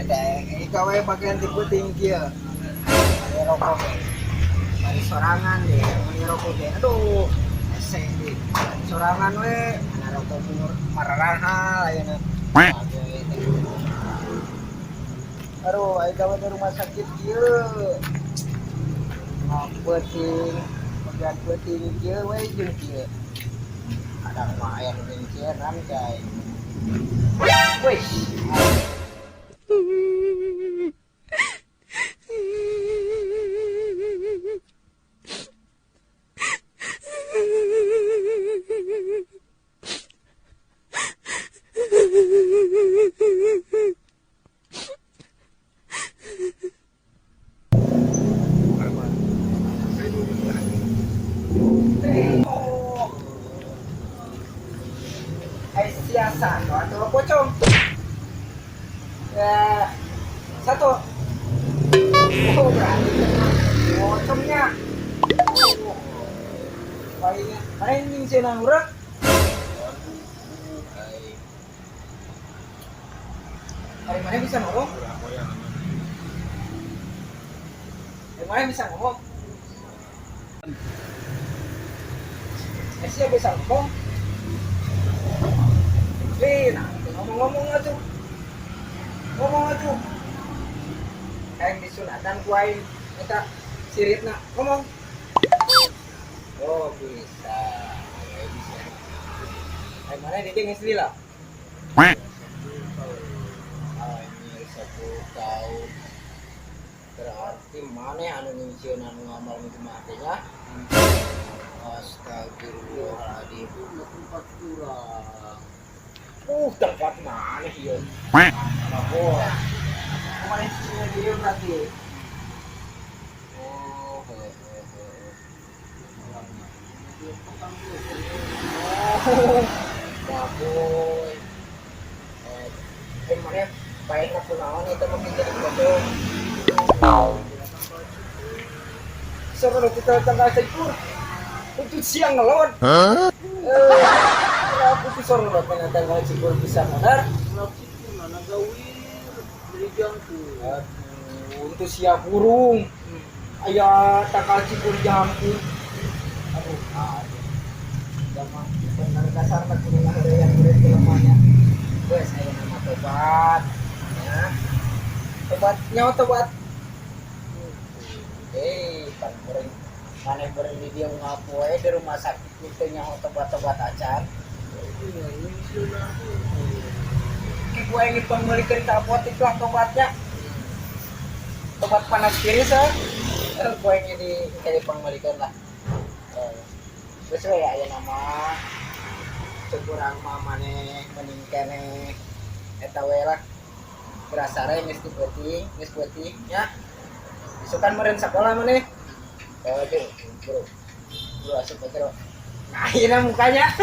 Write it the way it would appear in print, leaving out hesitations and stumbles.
Eta ika we bagian ti peuting kieu. Aya rokok ge. Bari sorangan deh, meuli rokok ge. Aduh, hese di. Sorangan we, mana rokok umur mararahal ayeuna. Aduh, teh. Aduh, aya gawe di rumah sakit kieu. Ngok peuting, bagian peuting kieu we jeung kieu. Ada mah aya nu nyingkiran cai. Wih. Oh. Ai sia satu atau pocong? Ya, satu. Oh, berarti pocongnya. Oh. Palingnya, paling nyingsieunan urang. Ari mana bisa ngomong? Ari mana bisa ngomong? Eh, siapa bisa ngomong? Eh, nah, ngomong-ngomong atuh. Ngomong atuh. Kayak disunatan ku aing eta siritna. Ngomong. Oh, bisa. Ya, bisa. Ari mana dia geus lila? Anjir, 10 tahun. Berarti mana anu nyingsieunan anu ngamal nu mati nya? Astagfirullahaladzim. Tempat kurang. Tempat mana ieu? Oh. Kemarin sini dia berarti. Oh, hehehe. Oh, bagus. Eh, mana baik aku naon itu mungkin jadi pocong. Seru kita tanggal cikur. Untuk siang ngelon. Eh, kenapa tuh seru banget tanggal cikur bisa benar? Mana gawir beli jangkung. Aduh, untuk siap burung. Aya tangkal cikur jangkung. Aduh, aduh. Mah bener dasar mah kudu ngaheureyan murid lemahnya. Geus aya nama tobat. Ya. Tobat nyawa tobat. Eh, pan goreng maneh beureum di dieu ngapoe di rumah sakit teu nyaho tobat-tobat acan. Iya, nyingsieunan aku. Ki ku aing dipangmeulikeun ka apotik lah tobatnya. Tobat panas tiris ah. Eh, ku aing di kayak dipangmeulikeun lah. Eh, geus we aya nama cek urang mah maneh mending keneh eta we lah. Berasare geus ti peuting, geus peuting nya. Isukan meureun sakola maneh. Eh, bro. Bro, bro asup bro. Nah, ini mukanya.